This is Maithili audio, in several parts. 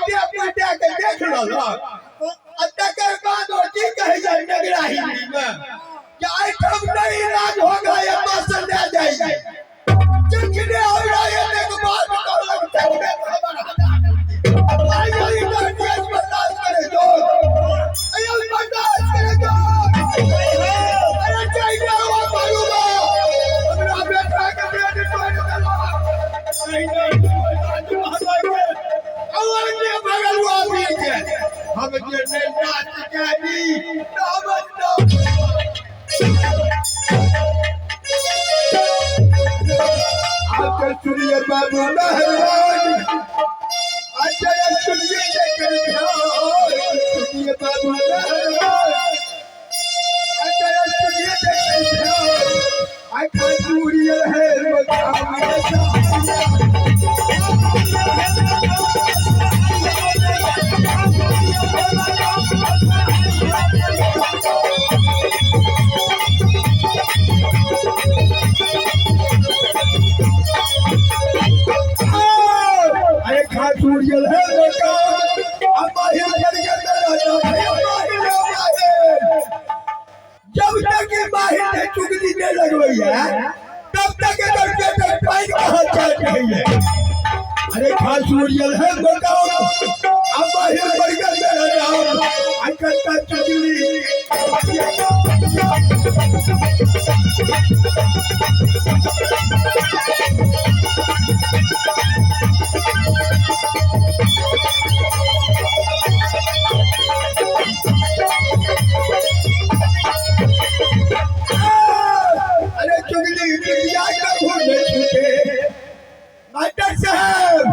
उल्टे पुल्टे के देख लेलक आ तकर बाद ओ की कहै छै नेगरा हिंदी मे कि एहिठाम नहि इलाज होगा, एतऽ से लए जाइ। जखने हमरा एतेक बात कहलक तखने हमर आइयो इधर देश बर्दाश्त करे जो, आइयो बर्दाश्त करे जो। अरे चाहिए हुआ मारूंगा, हमरा बेटा के बेट तोड़ देलक। हम जे नहि नाच जानी तऽ हमर नाम। आब तऽ सुनिए बाबू मेहरबान, अच्छा सुनिए जे कर, सुनिए बाबू मेहरबान, अच्छा सुनिए जे कर, आखा चूड़ी है। अरे खासूरियल है मकान, अब माहिर करके मेरा नाम है माहिर माहिर। जब तक ये माहिर ने चुगली नहीं लगवई है तब तक एकर पेट पानी कहाँ चल रही है। अरे खासूरियल है मकान, अब माहिर करके मेरा नाम अकत्ता चुगली। अरे चुगली दुनिया का भूल छूटे मास्टर साहब,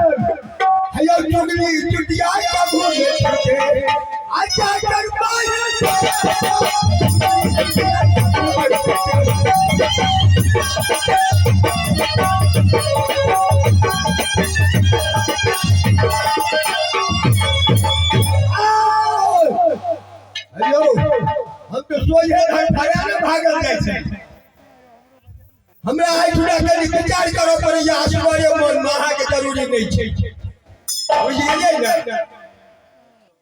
हयो चुगली चुटिया का भूल छूटे। अच्छा कर। हेलो, हम तऽ सोझे धड़फड़ा ने भागल जाइ छै। हमरा एहिठुना कनि विचार करऽ पड़ैया असगरे मनमे, अहाँके जरूरी नहि छै, बुझि गेलियै ने?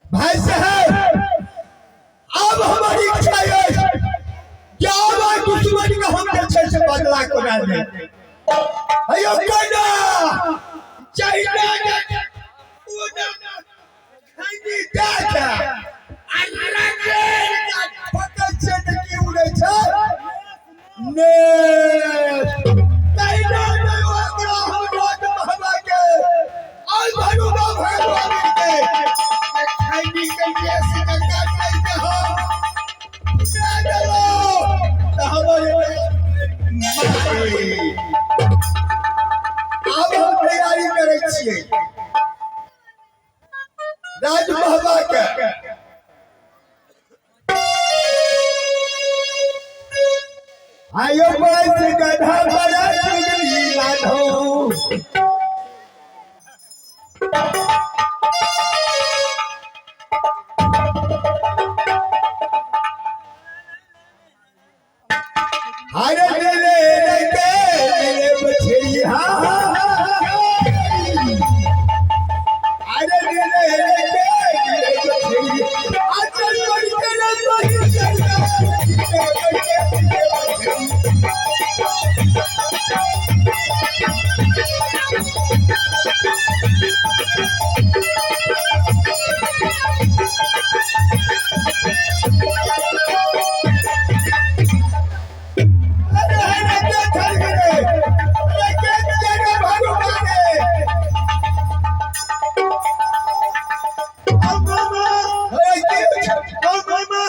भाई साहेब, आब हमर इच्छा अछि जे आब एहि दुश्मन के हम जे छै से बदला कोना लेब। हेयौ कोना जहिना ओना खैनी दए के आ रगड़ि के पकड़ छै तऽ की उड़ै छै? नेस। तहिना नहि ओकरा हम रोज महबा के आइ भरुआ भगवान के खैनी के नेस के काटै के हम दए देलहुँ तऽ हमर माई। आब हम तैयारी करै छियै राजमहबा के। आयो बस गधा बड़ा चुगली लाधो। अरे ले ले ले के ले बछड़ी, हा हा हा। अरे ले ले ले के ले बछड़ी, आचल बड़ी के रे बही चल। अरे अरे के चल गए, अरे के चले भागो भागे। अरे के मामा,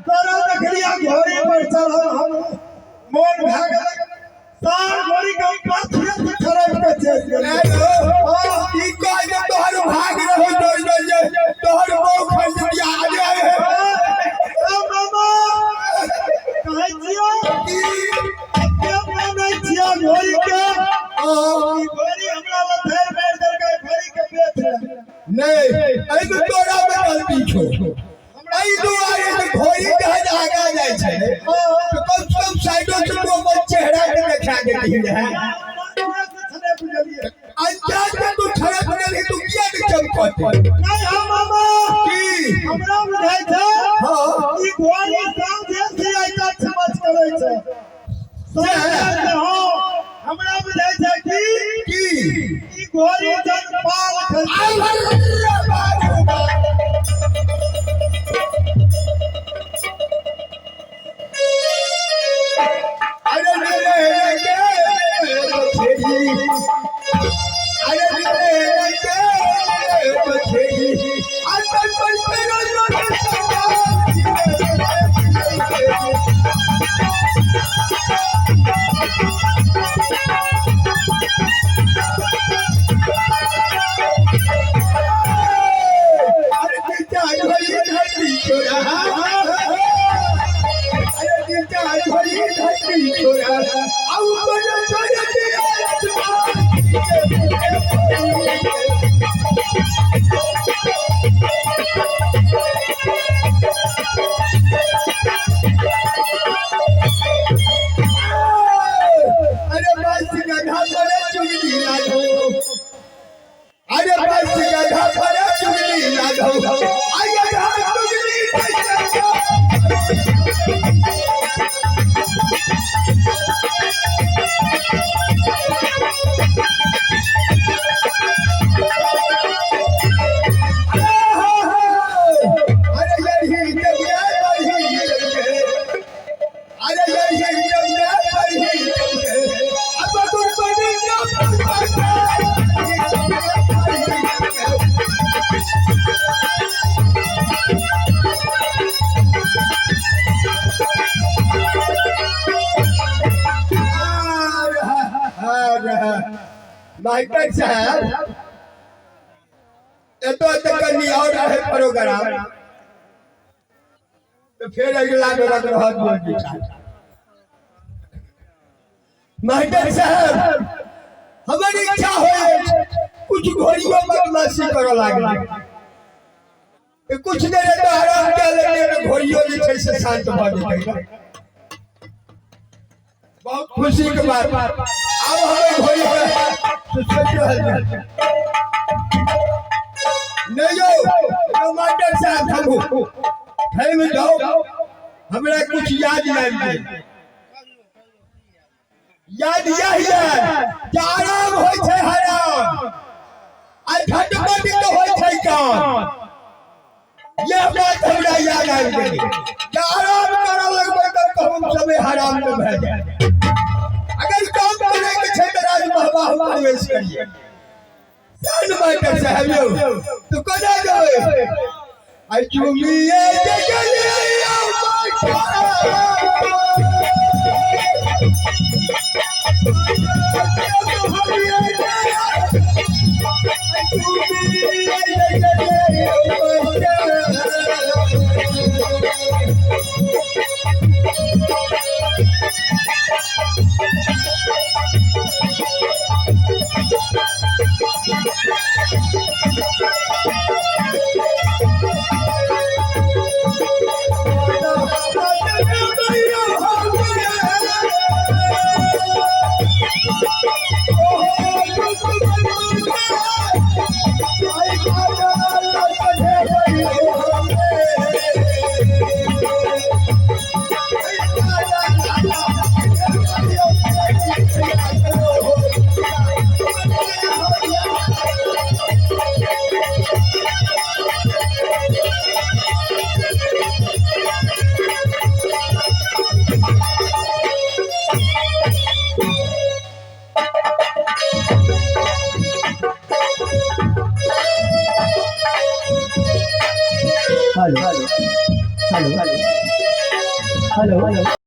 तोरा देखलिया घोड़ी पर चढ़ल, हम मोन भए गेल सार घोड़ी के हम पाछुए से छड़प के चलि गेलियै। ई कह जे तोहर भाग रहो तोर जे तोहर बहू खरीद दिया। अरे ए मामा, कहै छियौ की के मानै छियै घोड़ी के? ई घोड़ी हमरा लथारि मारि देलकै, घोड़ी के बेच ले। नहीं, एहिमे तोरा में गलती छौ। एहि दुआरे जे घोड़ी जहन आगा जाइ छै तऽ कम से कम साइडो से तू अपन चेहरा के देखा देती रहे। पाछुए से छड़पि गेलियै। अंदाज में तू छड़प गेलही, तू किया ने चमकते। नहीं हम मामा, की हमरा बुझाइ छै हाँ। ई घोड़ी साँझे से आइ काल्हि चमच करै छै। साँझे से, हाँ, हमरा बुझाइ छै कि की ई घोड़ी जन पाल खेलतै। अरे बाबू बा। अरे रे रे के बछेरी, अरे रे रे के बछेरी, अरे पर पर रोज रोज। अरे तीता घड़ी धरती छोरा, अरे तीता घड़ी धरती छोरा, आउ पर छोरा के। अरे बस गधा पर चुगली लागो, अरे बस गधा पर चुगली लागो, अरे गधा चुगली लागो। अरे यही जगह यही जगह, अरे यही जगह यही जगह, अब गुरबनी। मास्टर साहब, एतो तक कनी और रहे प्रोग्राम तो फिर अगला बेर रहत बोल विचार। मास्टर साहब, हमर इच्छा हो कुछ घोड़ियों बदमाशी करऽ लागल, कुछ देर तो आराम कऽ लेते तऽ घोड़ियो जे छै से शांत भऽ जेतै। बहुत खुशी के बात। आब हमर घोड़ी से सोचि रहल छी। नहीं यौ यौ मास्टर साहब, थमू, थमि जाउ। हमरा कुछ याद आबि गेल। याद यह यऽ जे आराम होइ छै हराम आ झटपट के होइ छै काम। यह बात हमरा याद आबि गेल जे आराम करऽ लगबै तऽ कहूँ समय हराम में भए जाए। अगर काम करे के छै तऽ राजमहल में प्रवेश करिए। सन मास्टर साहब यौ, तो कोना जेबै? आ चुमिए जगलिया। Hello hello hello hello.